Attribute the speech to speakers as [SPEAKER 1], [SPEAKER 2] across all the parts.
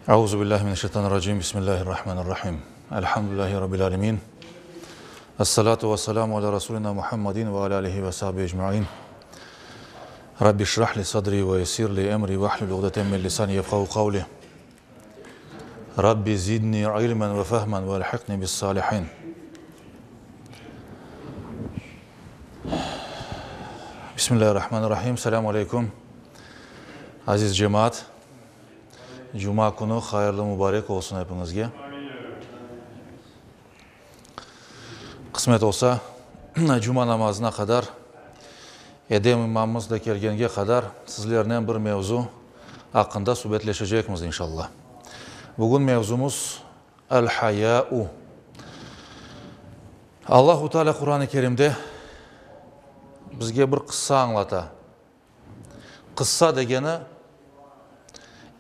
[SPEAKER 1] Euzu billahi mineşşeytanirracim. Bismillahirrahmanirrahim. Elhamdülillahi rabbil alemin. Esselatu vesselamu ala rasulina Muhammedin ve ala alihi ve sahbihi ecmain. Rabbi şrah li sadri ve yessir li emri ve ahlul uqdeten min lisani yefkahu kavli. Rabbi zidni ilmen ve fehmen ve elhikni bis salihin. Bismillahirrahmanirrahim. Selamu aleyküm. Aziz cemaat. Cuma künü hayırlı mubarek olsun epiñizge. Qısmet olsa, cuma namazına qadar, Edem imamımız da kelgenge qadar sizlernen bir mevzu aqqında subetleşecekmiz, inşallah. Bugün mevzumız, El-hayâ'u. Allahu Teala Quran-ı Kerimde bizge bir qıssa añlata. Qıssa degeni,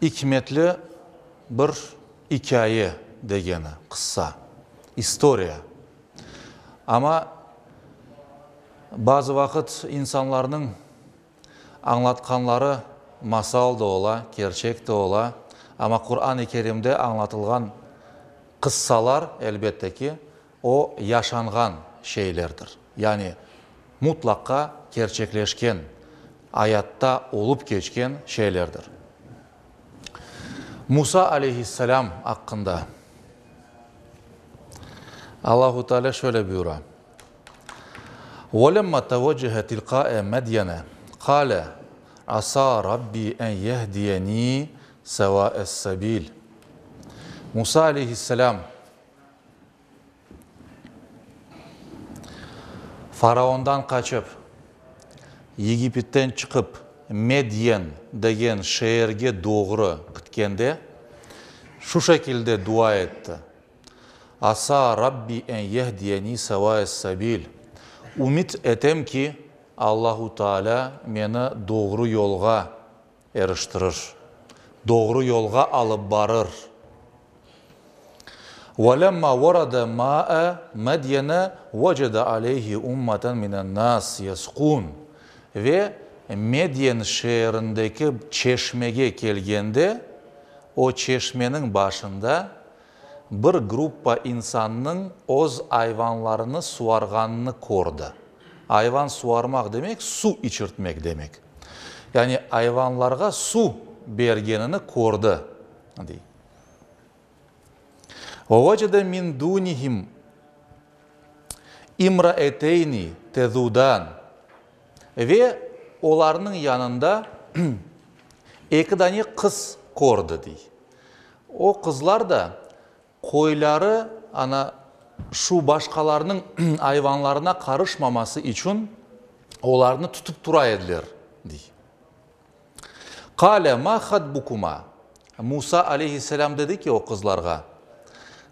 [SPEAKER 1] ikmetli bir ikâye degeni, qıssa, istoriya. Amma bazı vaqıt insanlarnıñ añlatqanları masal da ola, kerçek de ola, amma Quran-ı Kerimde añlatılğan qıssalar, elbette ki, O, yaşanğan şeylerdir, yani mutlaqa kerçekleşken, ayatta olıp keçken şeylerdir. Musa aleyhisselâm aqqında Allahu Teala şöyle buyura, Velemma teveccehe tilqae Medyene, qale, Asa Rabbi en yehdiyeni sevaes-sebil. Musa aleyhisselâm Faraondan qaçıp, Yegipitten çıqıp, Medyen degen şeerge doğru kitkende, şu şekilde dua etti, Asa Rabbi en yehdiyeni sevaes-sebil, Ümit etem ki, Allahu Teala meni doğru yolğa eriştirir, doğru yolğa alıp barır. Velemma verede ma'a Medyene vecede aleyhi ummeten minen-nas yesqun, Ve Medyen şeerindeki çeşmege kelgende, o çeşmeniñ başında bir gruppa insannıñ öz ayvanlarını suvarğanını kördi. Ayvan suvarmaq demek, suv içirtmek demek. Yani ayvanlarğa suv bergenini kördi, dey. Ve vecede min dunihim imraeteyni tezudan, Ve olarnıñ yanında eki dane qız kördi, dey. O qızlar da qoyları ana şu başqalarnıñ ayvanlarına qarışmaması içün olarnı tutıp tura ediler, dey. Qale, ma hatbukuma? Musa aleyhisselâm dedi ki o qızlarğa,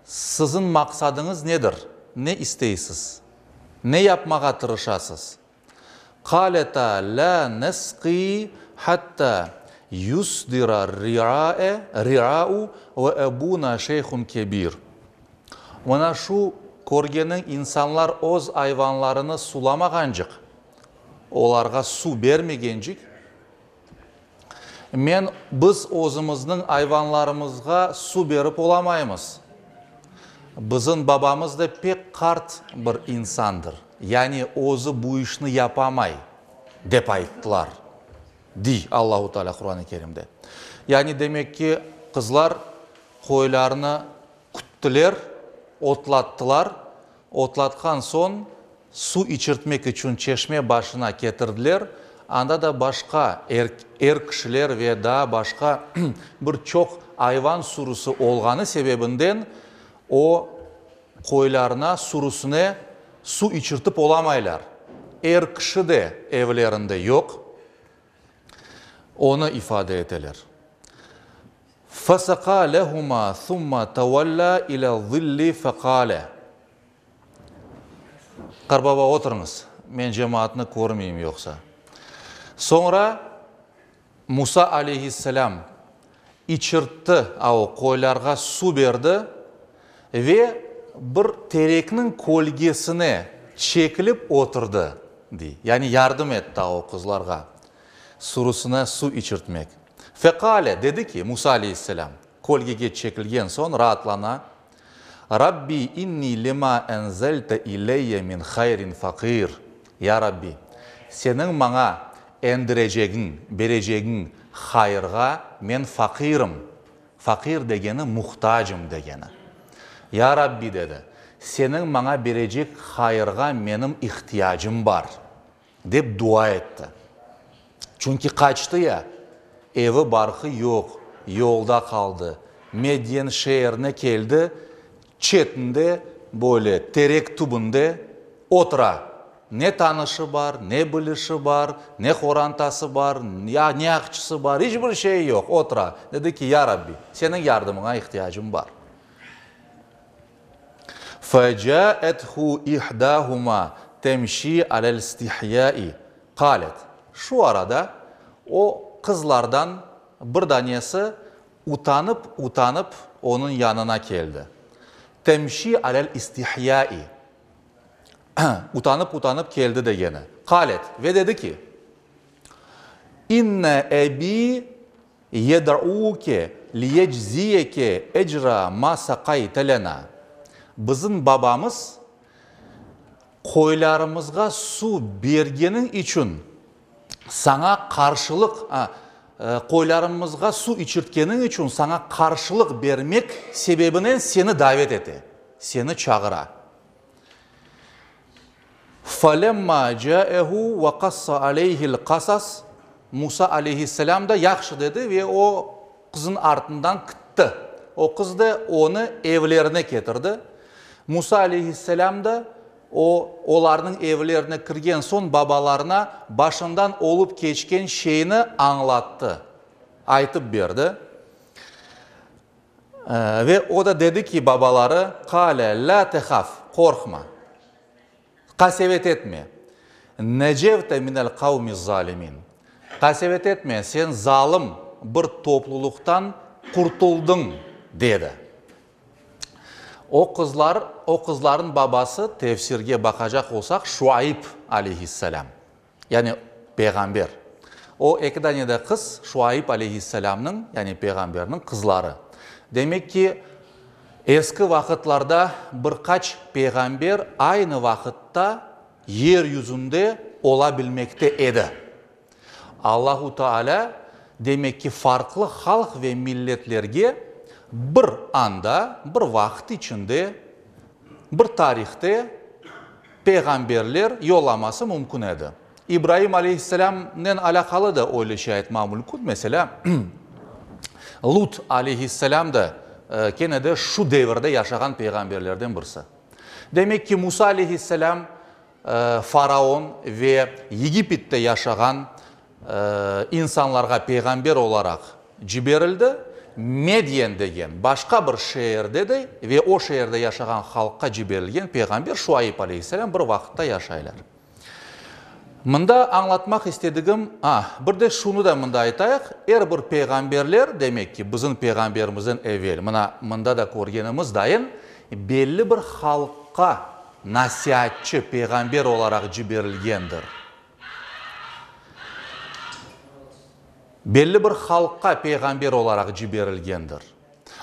[SPEAKER 1] Siziñ maqsadıñız nedir? Ne isteysiz? Ne yapmağa tırışasız? Qaleta, lâ nesqî hattâ yusdira r-riâe, riâu ve ebûnâ şeyhun kebîr. Mına şu körgeniñ insanlar öz ayvanlarını sulamağancıq, olarğa suv bermegencik, men, biz özümizniñ ayvanlarımızğa suv berip olamaymız. Bizim babamız da pek qart bir insandır, yani özü bu işni yapamay, dep ayttılar, dey Allahu Teala Quran-ı Kerimde. Yani demek ki, qızlar qoylarnı küttiler, otlattılar, Otlatqan soñ, suv içirtmek içün çeşme başına ketirdiler, anda da başqa er, er kişiler ve daa başqa bir çoq ayvan sürüsi olğanı sebebinden o qoylarına, sürüsine suv içirtip olamaylar. Er kişi de evlerinde yoq, onı ifade eteler. Feseqa lehuma thumma tevella ile-zilli feqale. Qarbaba, oturıñız, men cemaatnı körmeyim yoqsa. Soñra Musa aleyhisselâm içirtti, a o qoylarğa suv berdi ve bir terekniñ kölgesine çekilip oturdı, dey. Yani yardım etti a o qızlarğa sürüsine suv içirtmek. Feqale, dedi ki, Musa aleyhisselâm, Kölgege çekilgen soñ raatlana. Rabbi inni lima enzelte ileyye min hayrin faqir. Ya Rabbi, Seniñ maña endirecegiñ, berecegiñ hayırğa men faqirim. Faqir degeni muhtacım degeni. Ya Rabbi, dedi, Seniñ maña berecek hayırğa menim ihtiyacım bar, dep dua etti. Çünki qaçtı ya, evi-barqı yoq, yolda qaldı. Medyen şeerine keldi, çetinde, böyle terek tübünde otura. Ne tanışı bar, ne bilişi bar, ne qorantası bar, ya ne aqçısı bar, iç bir şeyi yoq, otura. Dedi ki, Ya Rabbi, Seniñ yardımıña ihtiyacım bar. Fecâethu ihdâhumâ temşî alel istihyâi, qâlet, Şu arada o qızlardan bir danesi utanıp-utanıp onıñ yanına keldi. Temşî alel istihyâi, utanıp-utanıp keldi degeni. Qâlet, ve dedi ki, İnne ebî Yed'uke liyecziyeke ecra ma saqayte lena, Bizim babamız qoylarımızğa suv bergeniñ içün saña qarşılıq, qoylarımızğa suv içirtkeniñ içün saña qarşılıq bermek sebebinen seni davet ete, seni çağıra. Falemma ca'ehu ve qassa aleyhi'l qasas, Musa aleyhisselâm da yahşı dedi ve o qızın artından kitti. O qız da onı evlerine ketirdi. Musa aleyhisselâm da o olarnıñ evlerine kirgen soñ babalarına başından olıp keçken şeyni añlattı, aytıp berdi. Ve o da dedi ki, babaları, Qâle, lâ tehaf, qorqma, qasevet etme, necevte minel qavmiz-zalimin, qasevet etme, sen zalım bir toplulıqtan qurtuldıñ, dedi. O qızlar, o qızların babası, tefsirge baqacaq olsaq, Şuayb aleyhisselâm. Yani peyğamber. O eki dane de qız Şuayb aleyhisselâmnıñ, yani peyğamberniñ qızları. Demek ki, eski vaqıtlarda bir qaç peyğamber aynı vaqıtta yer yüzünde ola bilmekte edi. Allahu Teala, demek ki, farqlı halq ve milletlerge bir anda, bir vaqıt içinde, bir tarihte peyğamberler yollaması mümkün edi. İbraim aleyhisselâmnen alâqalı da öyle şey aytma mülkün. Meselâ, Lut aleyhisselâm da kene de şu devirde yaşağan peyğamberlerden birisi. Demek ki, Musa aleyhisselâm faraon ve Yegipette yaşağan insanlarğa peyğamber olaraq ciberildi, Medyen degen başqa bir şeerde de ve o şeerde yaşağan halqqa ciberilgen peyğamber Şuayb aleyhisselâm bir vaqıtta yaşaylar. Mında añlatmaq istedigim, a, bir de şunı da mında aytayıq, er bir peyğamberler, demek ki, bizim peyğamberimizden evel, mına, mında da körgenimiz dayın, belli bir halqqa nasiatçı, peyğamber olaraq ciberilgendir. Belli bir halqqa peyğamber olaraq ciberilgendir.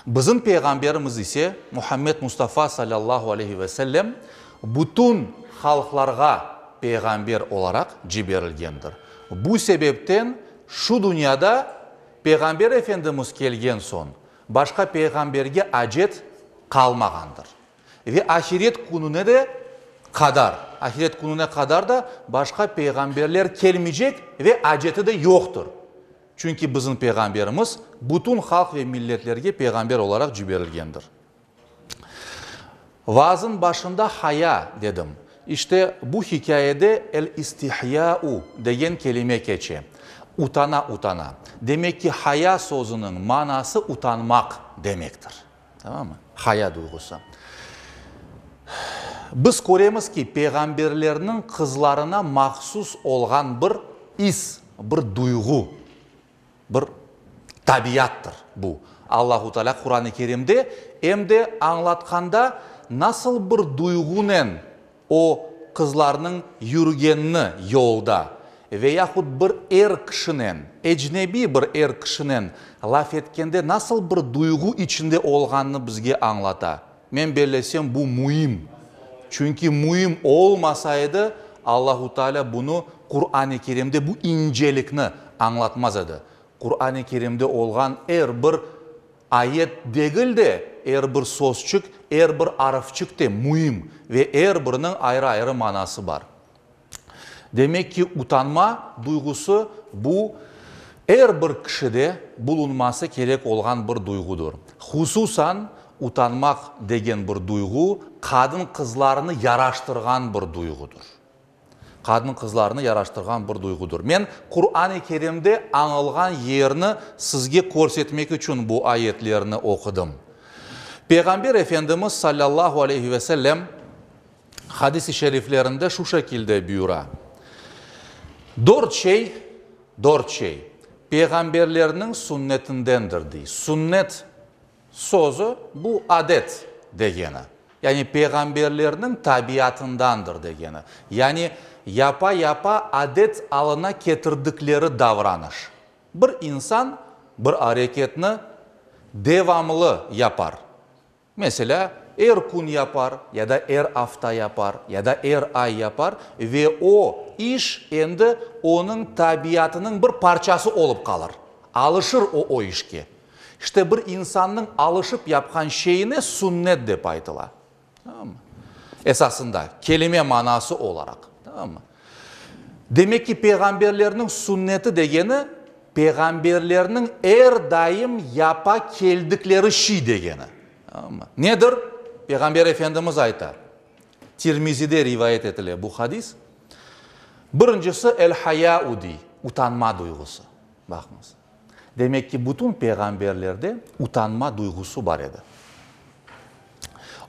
[SPEAKER 1] Bizim peyğamberimiz ise, Muhammed Mustafa salâllahu aleyhi ve sellem, bütün halqlarğa peyğamber olaraq ciberilgendir. Bu sebepten şu dünyada Peyğamber Efendimiz kelgen soñ, başqa peyğamberge acet qalmağandır. Ve ahiret kününe de qadar, ahiret kününe qadar da başqa peyğamberler kelmeycek ve aceti de yoqtır. Çünki bizim peyğamberimiz bütün halq ve milletlerge peyğamber olaraq ciberilgendir. Vaazın başında haya dedim. İşte, bu hikâyede el-istihyâu degen kelime keçe. Utana-utana. Demek ki, haya sözüniñ manası utanmaq demektir. Tamammı? Haya duyğusı. Biz köremiz ki, peyğamberlerniñ qızlarına mahsus olğan bir is, bir duyğu, bir tabiattır bu. Allahu Teala Quran-ı Kerimde em de añlatqanda nasıl bir duyğunen o qızlarnıñ yürgenini yolda. ve yahut bir er kişinen, ecnebiy bir er kişinen laf etkende nasıl bir duyğu içinde olğanını bizge añlata. Men bellesem, bu müim. Çünki müim olmasa edi, Allahu Teala bunı Quran-ı Kerimde bu incelikni añlatmaz edi. Quran-ı Kerimde olğan er bir ayet degil de, er bir sözçük, er bir arfçik de müim ve er biriniñ ayrı-ayrı manası bar. Demek ki, utanma duyğusı bu er bir kişide bulunması kerek olğan bir duyğudır. Hususan, utanmaq degen bir duyğu qadın-qızlarnı yaraştırğan bir duyğudır. Qadın-qızlarnı yaraştırğan bir duyğudır. Men Quran-ı Kerimde añılğan yerni sizge körsetmek içün bu ayetlerni oqudım. Peyğamber Efendimiz salâllahu aleyhi ve sellem hadis-i şeriflerinde şu şekilde buyura, Dört şey, dört şey, peyğamberlerniñ sünnetindendir, dey. Sünnet sözü, bu adet degeni. Yani peyğamberlerniñ tabiatındandır degeni. Yani yapa-yapa adet alına ketirdikleri davranış. Bir insan bir areketni devamlı yapar. Meselâ, er kün yapar, ya da er afta yapar, ya da er ay yapar ve o iş endi onıñ tabiatınıñ bir parçası olıp qalır. Alışır o o işke. İşte, bir insannıñ alışıp yapqan şeyine sünnet dep aytıla. Tamam mı? Esasında, kelime manası olaraq. Tamam mı? Demek ki, peyğamberlerniñ sünneti degeni, peyğamberlerniñ er daim yapa keldikleri şiy degeni. Tamam mı? Nedir? Peyğamber Efendimiz ayta, Tirmizide rivayet etile bu hadis, Birincisi, el-hayâ'u dey, utanma duyğusı. Baqıñız. Demek ki, bütün peyğamberlerde utanma duyğusı bar edi.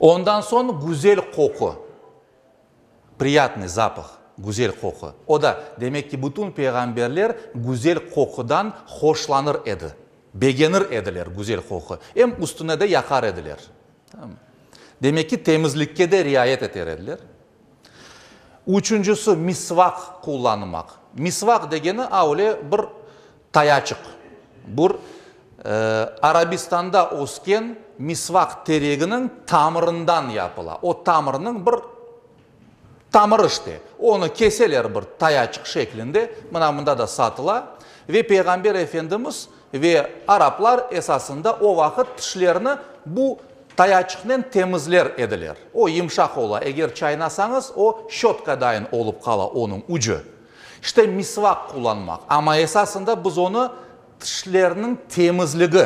[SPEAKER 1] Ondan soñ güzel qoqu, priyatnıy zapah, güzel qoqu. O da, demek ki, bütün peyğamberler güzel qoqudan hoşlanır edi, begenir ediler güzel qoqu, em üstüne de yaqar ediler. Demek ki, temizlikke de riayet eter ediler. Üçüncisi, misvaq qullanmaq. Misvaq degeni, a öyle bir tayaçıq. Bir Arabistanda ösken misvaq tereginiñ tamırından yapıla. O tamırnıñ bir tamırı işte. Onı keseler bir tayaçıq şeklinde, mına mında da satıla. Ve Peyğamber Efendimiz Ve araplar esasında o vaqıt tişlerini bu tayaçıqnen temizler ediler. O yımşaq ola, eger çaynasañız, o şçotkadayın olıp qala onıñ ucu. İşte misvaq qullanmaq. Amma esasında biz onı tişlerniñ temizligi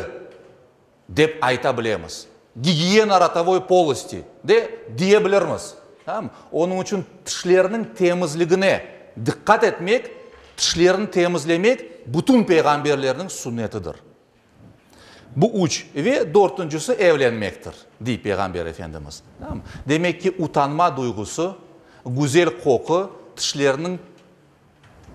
[SPEAKER 1] dep ayta bilemiz. Gigiyena rotovoy polosti de diye bilirmiz. Tamam? Onıñ içün tişlerniñ temizligine diqqat etmek, tişlerni temizlemek bütün peyğamberlerniñ sünnetidir. Bu üç. Ve dörtüncisi evlenmektir, dey Peyğamber Efendimiz. Tamam? Demek ki, utanma duyğusı, güzel qoqu, tişlerniñ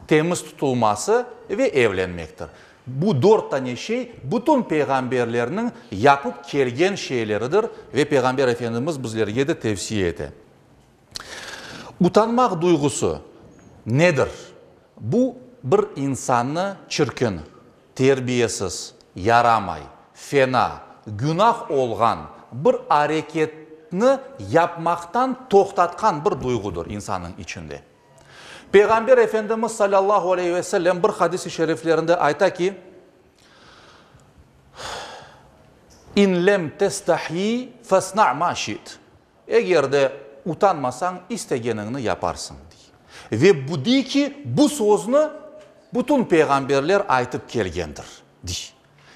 [SPEAKER 1] temiz tutulması ve evlenmektir. Bu dört tane şey bütün peyğamberlerniñ yapıp kelgen şeyleridir ve Peyğamber Efendimiz bizlerge de tevsiye ete. Utanmaq duyğusı nedir? Bu, bir insannı çirkin, terbiyesiz, yaramay, fena, günah olğan bir areketni yapmaqtan toqtatqan bir duyğudır insannıñ içinde. Peyğamber Efendimiz salâllahu aleyhi ve sellem bir hadis-i şeriflerinde ayta ki, İn lem testahyi fesna' ma şi't. Eger de utanmasañ, istegeniñni yaparsıñ, dey. Ve bu dey ki, bu sözni bütün peyğamberler aytıp kelgendir, dey.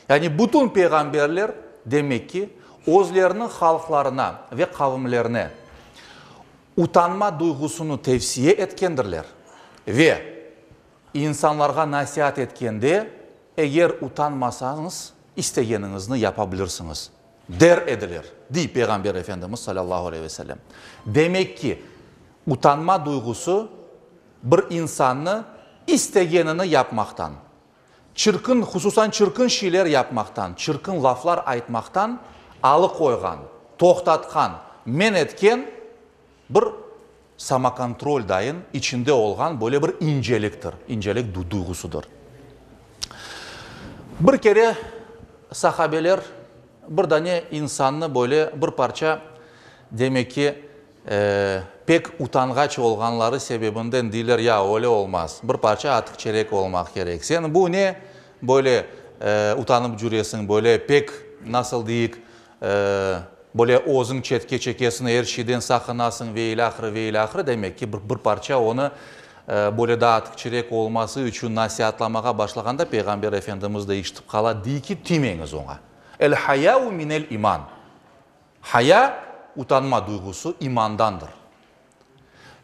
[SPEAKER 1] Yani bütün peyğamberler, demek ki, özleriniñ halqlarına ve qavimlerine utanma duyğusını tevsiye etkendirler ve insanlarğa nasiat etkende, eger utanmasañız, istegeniñizni yapa bilirsiñiz, der ediler, dey Peyğamber Efendimiz salâllahu aleyhi ve sellem. Demek ki, utanma duyğusı bir insannı istegenini yapmaqtan, Çirkin, hususan çirkin şeyler yapmaqtan, çirkin laflar aytmaqtan alıqoyğan, toqtatqan, men etken bir. samokontrol dayın içinde olğan böyle bir inceliktir, incelik duyğusıdır. Bir kere sahabeler bir dane insannı böyle bir parça, demek ki, pek utanğaç olğanları sebebinden deyler, ya öyle olmaz, bir parça atıqçerek olmaq kerek. Sen bu ne böyle utanıp cüresiñ, böyle pek, nasıl deyik, böyle özüñ çetke çekesiñ, er şeyden saqınasıñ ve ilâhre, ve ilâhre, demek ki, bir parça onı böyle daa atıqçerek olması içün nasiatlamağa başlağanda Peyğamber Efendimiz de işitip qala, dey ki, tiymeñiz oña. El-hayâu minel iman. Haya, utanma duyğusı imandandır.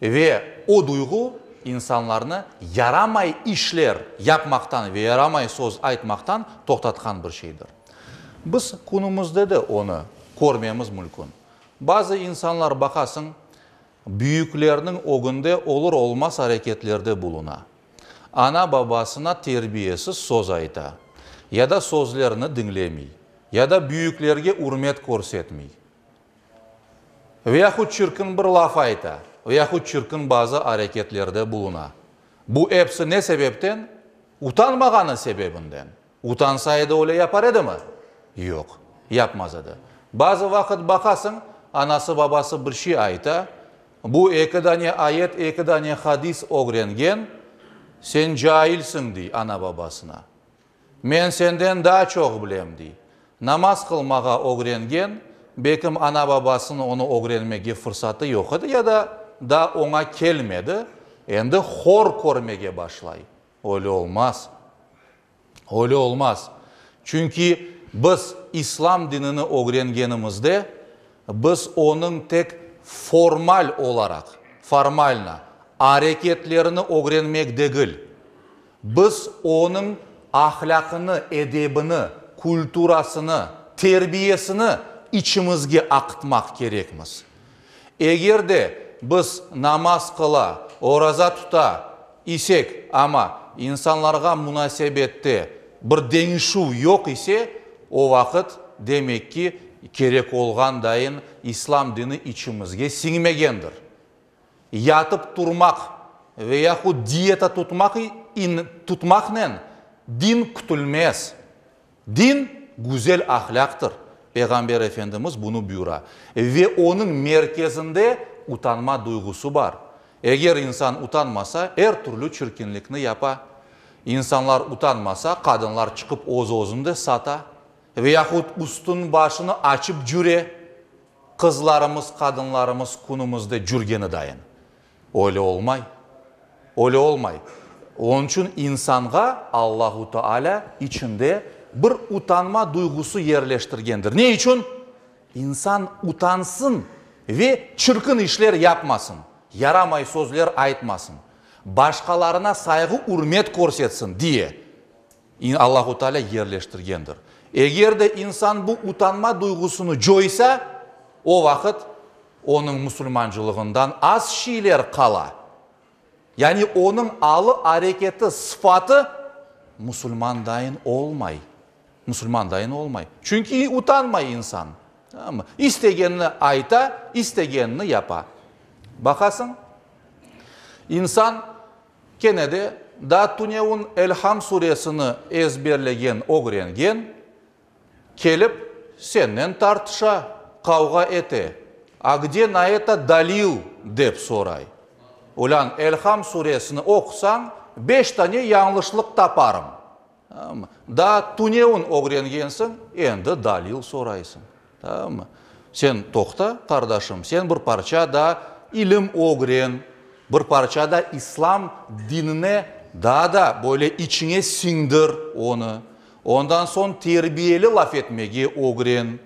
[SPEAKER 1] Ve o duyğu insanlarnı yaramay işler yapmaqtan ve yaramay söz aytmaqtan toqtatqan bir şeydir. Biz künümizde de onı körmemiz mülkün. Bazı insanlar, baqasıñ, büyüklerniñ ögünde olur-olmaz areketlerde buluna. Ana-babasına terbiyesiz söz ayta, ya da sözlerini diñlemey, ya da büyüklerge ürmet körsetmey. Ve yahut çirkin bir laf ayta, ve yahut çirkin bazı areketlerde buluna. Bu episi ne sebepten? Utanmağanı sebebinden. Utansa edi öyle yapar edimi? Yoq, yapmaz edi. Bazı vaqıt baqasıñ, anası-babası bir şey ayta, bu eki dane ayet, eki dane hadis ögrengen, sen cailsiñ, dey ana-babasına. Men senden daa çoq bilem, dey. Namaz qılmağa ögrengen, belkim ana-babasınıñ onı ögrenmege fırsatı yoq edi ya da daa oña kelmedi, endi hor körmege başlay. Öyle olmaz. Öyle olmaz. Çünki biz İslam dinini ögrengenimizde, biz onıñ tek formal olaraq, formalno, areketlerini ögrenmek degil, biz onıñ ahlâqını, edebini, kulturasını, terbiyesini içimizge aqıtmaq kerekmiz. Eger de biz namaz qıla, oraza tuta isek, amma insanlarğa munasebette bir deñişüv yoq ise, o vaqıt, demek ki, kerek olğan dayın İslam dini içimizge siñmegendir. Yatıp turmaq ve yahut diyeta tutmaq tutmaqnen din kütülmez. Din, güzel ahlâqtır, Peyğamber Efendimiz bunı buyura. Ve onıñ merkezinde utanma duyğusı bar. Eger insan utanmasa, er türlü çirkinlikni yapa. İnsanlar utanmasa, qadınlar çıqıp öz-özüni de sata ve yahut üstün-başını açıp cüre, qızlarımız, qadınlarımız künümizde cürgeni dayın. Öyle olmay. Öyle olmay. Onıñ içün insanğa Allahu Teala içinde bir utanma duyğusı yerleştirgendir. Ne içün? İnsan utansın ve çirkin işler yapmasın, yaramay sözler aytmasın, başqalarına sayğı-ürmet körsetsin diye Allahu Teala yerleştirgendir. Eger de insan bu utanma duyğusını coysa, o vaqıt onıñ musulmancılığından az şeyler qala. Yani onıñ alı, areketi, sıfatı musulmandayın olmay. Musulmandayın olmay. Çünki utanmay insan. Tamam mı? İstegenini ayta, istegenini yapa. Baqasıñ, insan Kene de, daa tünevin Elham suresini ezberlegen, ögrengen, kelip sennen tartışa, qavğa ete, A gde na eto dalil? dep soray. Ulân, Elham suresini oqusañ, beş tane yañlışlıq taparım. Tamam mı? Daa tünevin ögrengensiñ, endi dalil soraysıñ. Tamam mı? Sen toqta, qardaşım, sen bir parça da ilim ögren, bir parça da İslam dinine daa da böyle içiñe siñdir onı. Ondan soñ terbiyeli laf etmege ögren.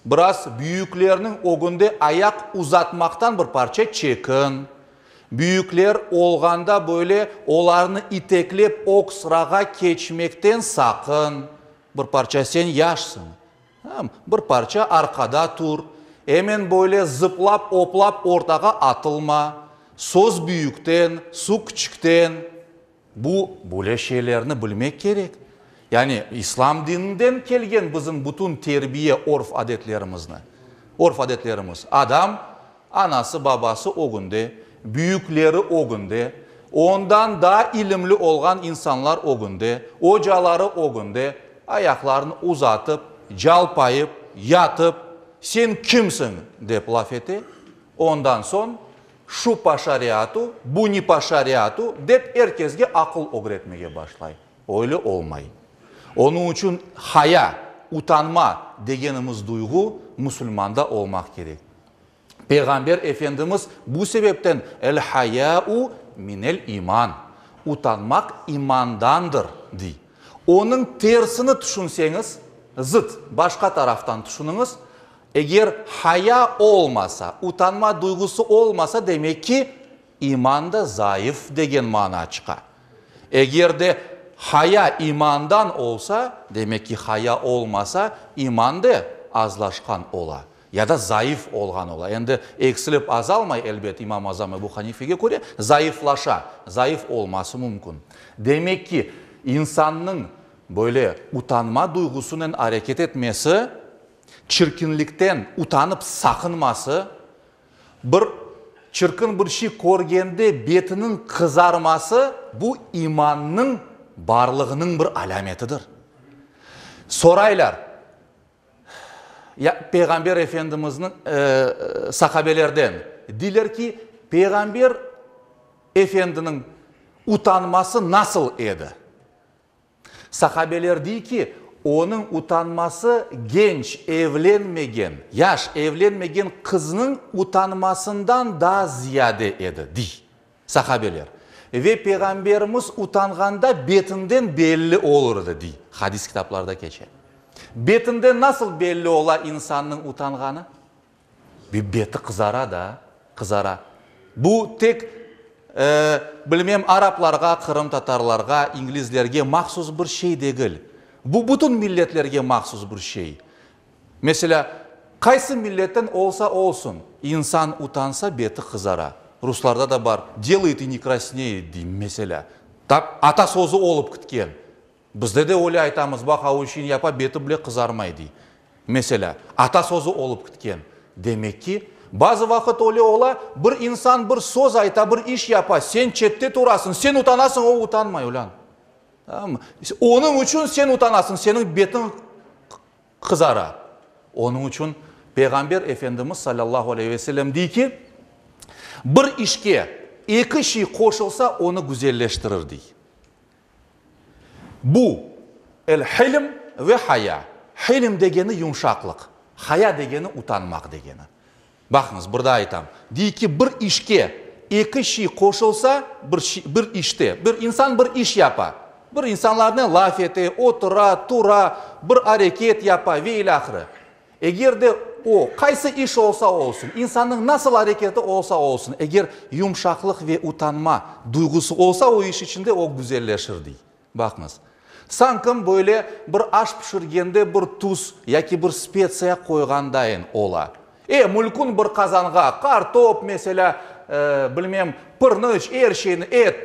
[SPEAKER 1] Biraz büyüklerniñ ögünde ayaq uzatmaqtan bir parça çekin. Büyükler olğanda böyle olarnı iteklep ög sırağa keçmekten saqın. Bir parça sen yaşsıñ. Bir parça arqada tur. Emen böyle zıplap-oplap ortağa atılma. Söz büyükten, su küçükten. Bu, böyle şeylerni bilmek kerek. Yani İslam dininden kelgen bizim bütün terbiye, örf-adetlerimizni, örf-adetlerimiz. Adam anası-babası ögünde. büyükleri ögünde, ondan daa ilimli olğan insanlar ögünde, ocaları ögünde ayaqlarını uzatıp, calpayıp, yatıp, Sen kimsiñ? dep laf ete, ondan soñ, Şu po şariatu, bu ne po şariatu, dep er kesge aqıl ögretmege başlay. Öyle olmay. Onıñ içün haya, utanma degenimiz duyğu musulmanda olmaq kerek. Peyğamber Efendimiz bu sebepten El-hayâu minel iman, utanmaq imandandır, dey. Onıñ tersini tüşünseñiz, zıt, başqa taraftan tüşüniñiz, eger haya olmasa, utanma duyğusı olmasa, demek ki, iman da zayıf degen mana çıqa. Eger de haya imandan olsa, demek ki, haya olmasa, iman de azlaşqan ola. Ya da zayıf olğan ola. Endi eksilip azalmay, elbet, İmam Azam Ebu Hanifege köre, zayıflaşa, zayıf olması mümkün. Demek ki, insannıñ böyle utanma duyğusınen areket etmesi, çirkinlikten utanıp saqınması, bir çirkin bir şey körgende betiniñ qızarması, bu imannıñ barlığınıñ bir alâmetidir. Soraylar. Ya Peyğamber Efendimizniñ sahabelerden deyler ki, Peyğamber Efendiniñ utanması nasıl edi? Sahabeler dey ki, onıñ utanması genç, evlenmegen, yaş, evlenmegen qıznıñ utanmasından daa ziyade edi, dey sahabeler. Ve Peyğamberimiz utanğanda betinden belli olur edi, dey, hadis kitaplarda keçe. Betinden nasıl belli ola insannıñ utanğanı? Bir beti qızara da, qızara. Bu tek, bilmem, araplarğa, qırımtatarlarğa, inglizlerge mahsus bir şey degil. Bu bütün milletlerge mahsus bir şey. Meselâ, qaysı milletten olsa olsun, insan utansa, beti qızara. Ruslarda da bar, delает i ne krasneet, dey, meselâ. Tap ata sözü olıp kitken. Bizde de öyle aytamız, baq, a o işini yapa, beti bile qızarmay, dey. Meselâ, ata sözü olıp kitken. Demek ki, bazı vaqıt öyle ola, bir insan bir söz ayta, bir iş yapa, sen çette turasıñ, sen utanasıñ, o utanmay, ulân. Tamam mı? Onıñ içün sen utanasıñ, seniñ betiñ qızara. Onıñ içün Peyğamber Efendimiz salâllahu aleyhi ve sellem dey ki, bir işke eki şey qoşulsa, onı güzelleştirir, dey. Bu, el-hilm ve haya. Hilm degeni yumşaqlıq, haya degeni utanmaq degeni. Baqıñız, bir daa aytam, dey ki, bir işke eki şey qoşulsa, bir şey, bir işte, bir insan bir iş yapa, bir insanlarnen laf ete, otura, tura, bir areket yapa ve ilâhre. Eger de o, qaysı iş olsa olsun, insannıñ nasıl areketi olsa olsun, eger yumşaqlıq ve utanma duyğusı olsa o iş içinde, o güzelleşir, dey. Baqıñız, sankim böyle bir aş pişirgende bir tuz yaki bir spetsiya qoyğandayın ola. E, mülkün bir qazanğa qartop, meselâ, bilmem, pırnıç, er şeyni, et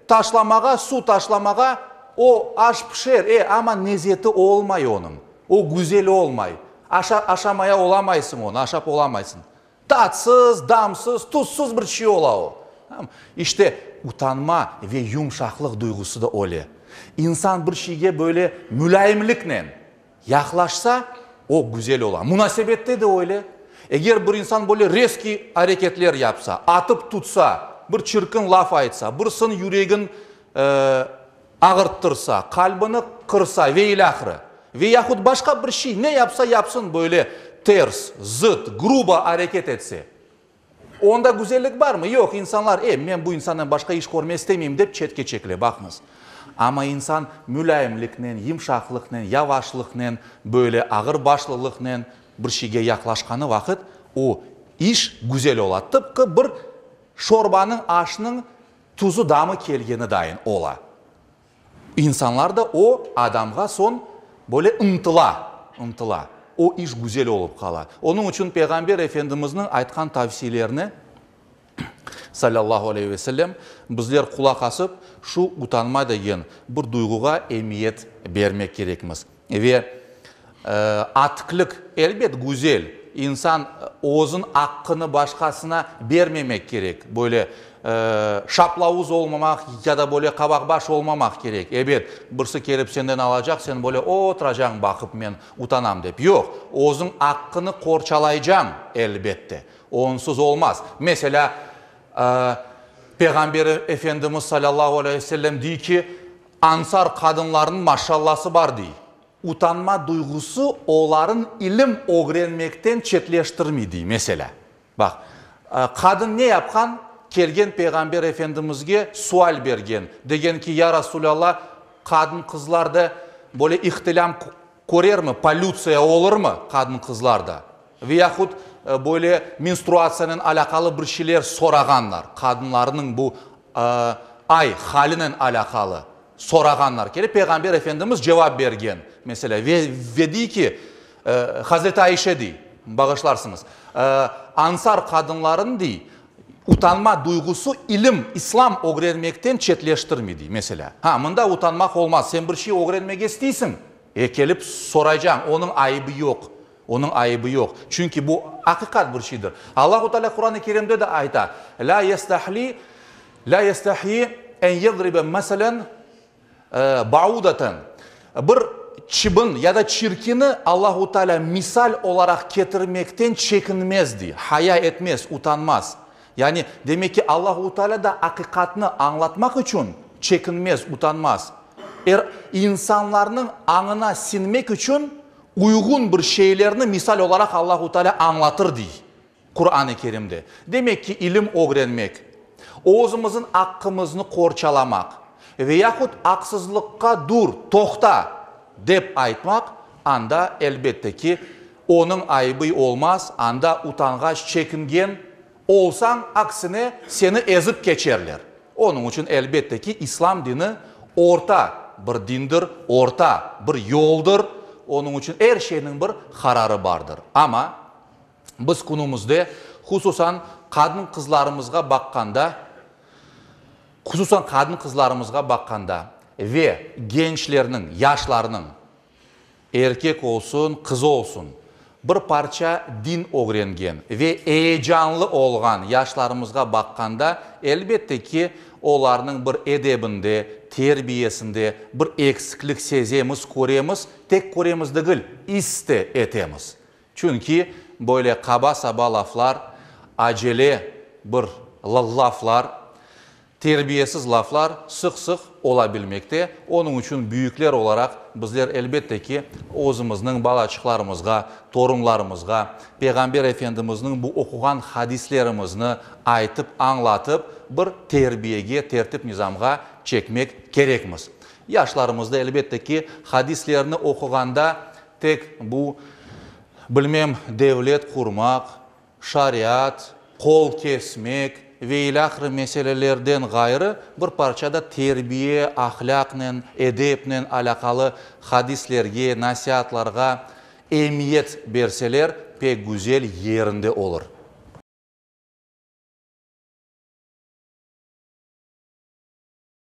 [SPEAKER 1] taşlamağa, su taşlamağa, o aş pişer, e, amma nezeti olmay onıñ. O güzel olmay. Aşa, aşamaya olamaysıñ onı, aşap olamaysıñ. Tatsız, damsız, tuzsuz bir şey ola o. Tamam? İşte, utanma ve yumşaqlıq duyğusı da öyle. İnsan bir şeyge böyle mulâyimliknen yaqlaşsa, o güzel ola. Munasebette de öyle. Eger bir insan böyle rezkiy areketler yapsa, atıp tutsa, bir çirkin laf aytsa, birisiniñ yüregin ağırttırsa, qalbini qırsa ve ilâhre, ve yahut başqa bir şey, ne yapsa yapsın, böyle ters, zıt, grubo areket etse, onda güzellik barmı? Yoq, insanlar, e, men bu insannen başqa iş körme istemeyim, dep çetke çekile, baqıñız. Amma insan mulâyimliknen, yımşaqlıqnen, yavaşlıqnen, böyle ağırbaşlılıqnen bir şeyge yaqlaşqanı vaqıt, o iş güzel ola, tıpqı bir şorbanıñ, aşnıñ Tuzu damı kelgeni dayın ola. İnsanlar da o adamğa soñ böyle ıntıla, ıntıla. O iş güzel olıp qala. Onıñ içün Peyğamber Efendimizniñ aytqan tavsiyelerine, salâllahu aleyhi ve sellem, bizler qulaq asıp, şu utanma degen bir duyğuğa emiyet bermek kerekmiz. Ve atiklik, elbet, güzel, insan özüñ aqqını başqasına bermemek kerek, böyle. şaplavuz olmamaq ya da böyle qabaqbaş olmamaq kerek. Ebet, birisi kelip senden alacaq, sen böyle oturacañ baqıp men utanam dep. Yoq, özüñ aqqını qorçalaycañ, elbette. Onsuz olmaz. Meselâ, Peyğamber Efendimiz salâllahu aleyhi ve sellem dey ki, Ansar qadınlarınıñ maşallası bar, dey. Utanma duyğusı oların ilim ögrenmekten çetleştirmey, dey, meselâ. Baq, qadın ne yapqan? Kelgen Peyğamber Efendimizge sual bergen, degen ki, Ya Rasulâllah, qadın-qızlar da böyle ihtilâm körermi, polütsiya olurmı qadın-qızlar da? Ve yahut böyle menstruatsiyanen alâqalı bir şeyler sorağanlar, qadınlarnıñ bu ay halinen alâqalı sorağanlar. Kelip Peyğamber Efendimiz cevap bergen, meselâ, ve ve dey ki, Hazreti Ayşe dey, bağışlarsıñız, Ansar qadınların, dey, utanma duyğusı ilim, İslam ögrenmekten çetleştirmey, dey, meselâ. Ha, mında utanmaq olmaz, sen bir şey ögrenmege isteysiñ, e, kelip soraycañ, onıñ ayıbı yoq. Onıñ ayıbı yoq. Çünki bu aqiqat bir şeydir. Allahu Teala Quran-ı Kerimde de ayta, La yestahli, la yestahyi en yedribe meselen ba'udatan. Bir çıbın ya da çirkini Allahu Teala misal olaraq ketirmekten çekinmez, dey, haya etmez, utanmaz. Yani, demek ki, Allahu Teala da aqiqatnı añlatmaq içün çekinmez, utanmaz. Er insanlarnıñ añına siñmek içün uyğun bir şeylerni misal olaraq Allahu Teala añlatır, dey Quran-ı Kerimde. Demek ki, ilim ögrenmek, özümizniñ aqqımıznı qorçalamaq ve yahut aqsızlıqqa dur, toqta, dep aytmaq, anda, elbette ki, onıñ ayıbı olmaz, anda utanğaç, çekingen olsañ, aksine, seni ezip keçerler. Onıñ içün, elbette ki, İslam dini orta bir dindir, orta bir yoldır, onıñ içün er şeyniñ bir qararı bardır. Amma biz künümizde, hususan qadın-qızlarımızğa baqqanda, hususan qadın-qızlarımızğa baqqanda ve gençlerniñ, yaşlarnıñ, erkek olsun, qız olsun, bir parça din ögrengen ve eyecanlı olğan yaşlarımızğa baqqanda, elbette ki, olarnıñ bir edebinde, terbiyesinde bir eksiklik sezemiz, köremiz, tek köremiz degil, is de etemiz. Çünki böyle qaba-saba laflar, acele bir laflar, Terbiyesiz laflar sıq-sıq olabilmekte, onıñ içün büyükler olaraq bizler elbette ki, özümizniñ balaçıqlarımızğa, torunlarımızğa Peyğamber Efendimizniñ bu oquğan hadislerimizni aytıp, añlatıp, bir terbiyege, tertip-nizamğa çekmek kerekmiz. Yaşlarımızda elbette ki, hadislerni oquğanda tek bu, bilmem, devlet qurmaq, şariat, qol kesmek ve ilâhre meselelerden ğayrı bir parça da terbiye, ahlâqnen, edepnen alâqalı hadislerge, nasiatlarğa emiyet berseler, pek güzel yerinde olur.